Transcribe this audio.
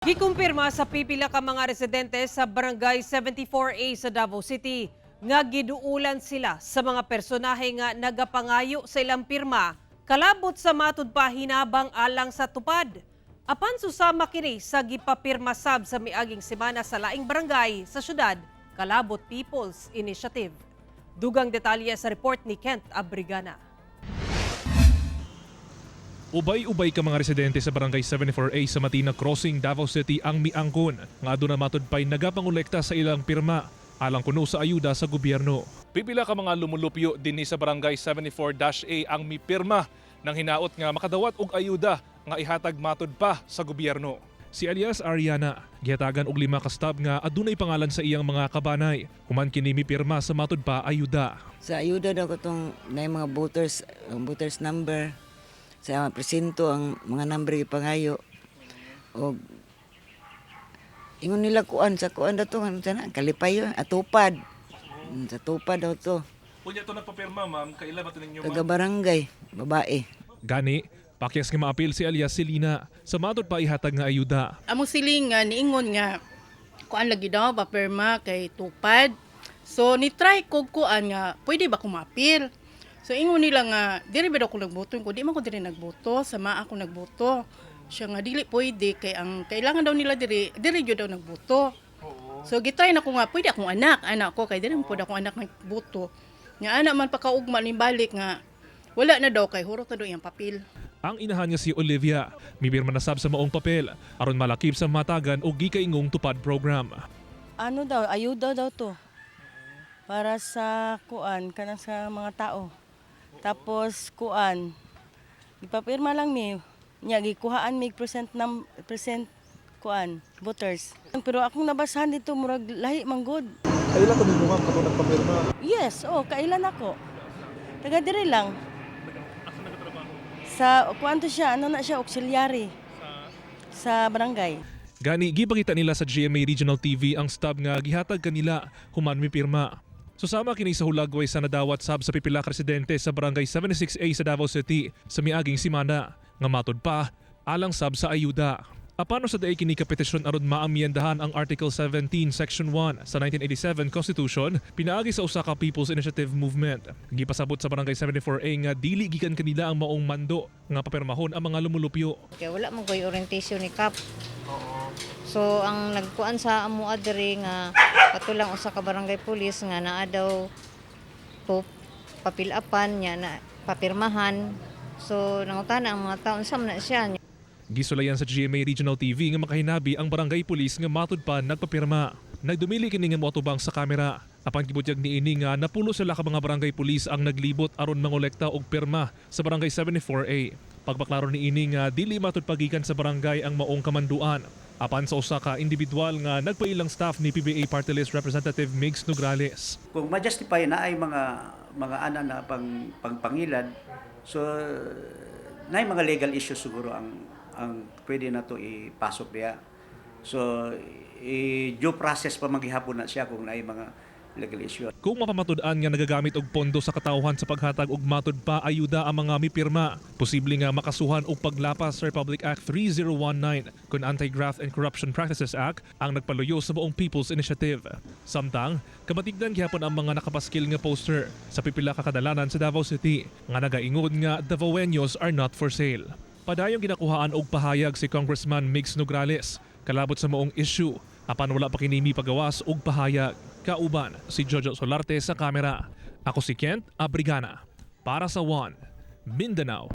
Gikumpirma sa pipila ka mga residente sa Barangay 74A sa Davao City nga giduulan sila sa mga personahe nga nagapangayo sa ilang pirma kalabot sa matud pa hinabang alang sa tupad. Apan susama kini sa gipapirma sab sa miaging semana sa laing barangay sa syudad kalabot People's Initiative. Dugang detalye sa report ni Kent Abrigana. Ubay-ubay ka mga residente sa Barangay 74A sa Matina Crossing, Davao City ang miangkon nga aduna matud pa'y nagapangolekta sa ilang pirma alang kuno sa ayuda sa gobyerno. Pipila ka mga lumulupyo dinhi sa Barangay 74-A ang mipirma ng hinaot nga makadawat og ayuda nga ihatag matud pa sa gobyerno. Si Elias Ariana, gihatagan og 5 ka stub nga adunay pangalan sa iyang mga kabanay, human kini mipirma sa matud pa ayuda. Sa ayuda daw ko itong na mga voters, ang voters number, sa mga presinto, ang mga number gipangayo. O ingon nila kuan sa kuan daw to, ano sana, kalipayo, atupad. Sa tupad daw to. Unya to nagpapirma, ma'am, kaila ba to ninyo? Taga barangay, babae. Gani, pakyas nga maapil si alias Selina sa matud pa ihatag nga ayuda. Among siling nga niingon nga kuan lagi daw papirma kay tupad. So ni try ko kuan nga pwede ba kumapil. So ingon nila nga diri ba daw ko nagboto ko, di man ko diri nagboto, sama ako nagboto. Siya nga dili pwede kay ang kailangan daw nila diri diri gyud daw nagboto. So gitry na ko nga pwede akong anak, anak ko kay diri man pud akong anak nagboto. Nga anak man pakaugma ni balik nga wala na daw kay hurot na daw iyang papel. Ang inahan niya si Olivia, mipirma na sab sa maong papel aron malakip sa matagan og gikaingong tupad program. Ano daw, ayuda daw to. Para sa kuan, kanang sa mga tao. Tapos kuan, ipapirma lang mi. Nya gikuhaan mig percent num percent kuan, voters. Pero akong nabasahan dito murag lahi man gud. Kaila ko nimo, ma'am, katong nagpapirma? Yes, oh, kailan ako. Taga diri lang. Sa kuan to siya, ano na siya, auxiliary sa barangay. Gani gipakita nila sa GMA Regional TV ang stub nga gihatag kanila human mipirma. Susama kini sa hulagway sa nadawat sab sa pipila ka residente sa Barangay 76A sa Davao City sa miaging simana nga matud pa alang sab sa ayuda. Apano sa daay kini ka petisyon aron maamyendahan ang Article 17 Section 1 sa 1987 Constitution pinaagi sa usa ka People's Initiative Movement. Gipasabot sa Barangay 74A nga dili gikan kanila ang maong mando nga papirmahon ang mga lumulupyo. Kaya wala man ko'y orientation ni Kap. So ang nagkuan sa amoa diri nga katulang usa ka barangay police nga naa daw to papilapan niya na papirmahan. So nangutana ang mga tao unsa man na siya. Gisulayan sa GMA Regional TV nga makahinabi ang barangay police nga matud pa nagpapirma. Nagdumili kini nga moatubang sa kamera. Apan gibutyag niini nga napulo sila ka mga barangay police ang naglibot aron mangolekta og pirma sa Barangay 74A. Pagpaklaro niini nga dili matud pagikan sa barangay ang maong kamanduan. Apan sa usa ka individual nga nagpailang staff ni PBA Party List Representative Migs Nograles. Kung ma-justify na ay mga ana na pang pangpangilad, so na mga legal issues siguro ang pwede na to ipasok diya. So i due process pa maghihapon na siya kung naay mga legal issue. Kung mapamatud-an nga nagagamit og pondo sa katawhan sa paghatag og matud pa ayuda ang mga mipirma, posible nga makasuhan og paglapas sa Republic Act 3019 kon Anti-Graft and Corruption Practices Act ang nagpaluyo sa buong People's Initiative. Samtang, kamatigdan gihapon ang mga nakapaskil nga poster sa pipila ka kadalanan sa Davao City nga nagaingon nga "Davaoeños are not for sale." Padayong ginakuhaan og pahayag si Congressman Migs Nograles kalabot sa maong issue apan wala pa kini mipagawas og pahayag. Kauban si Jojo Solarte sa kamera. Ako si Kent Abrigana para sa One Mindanao.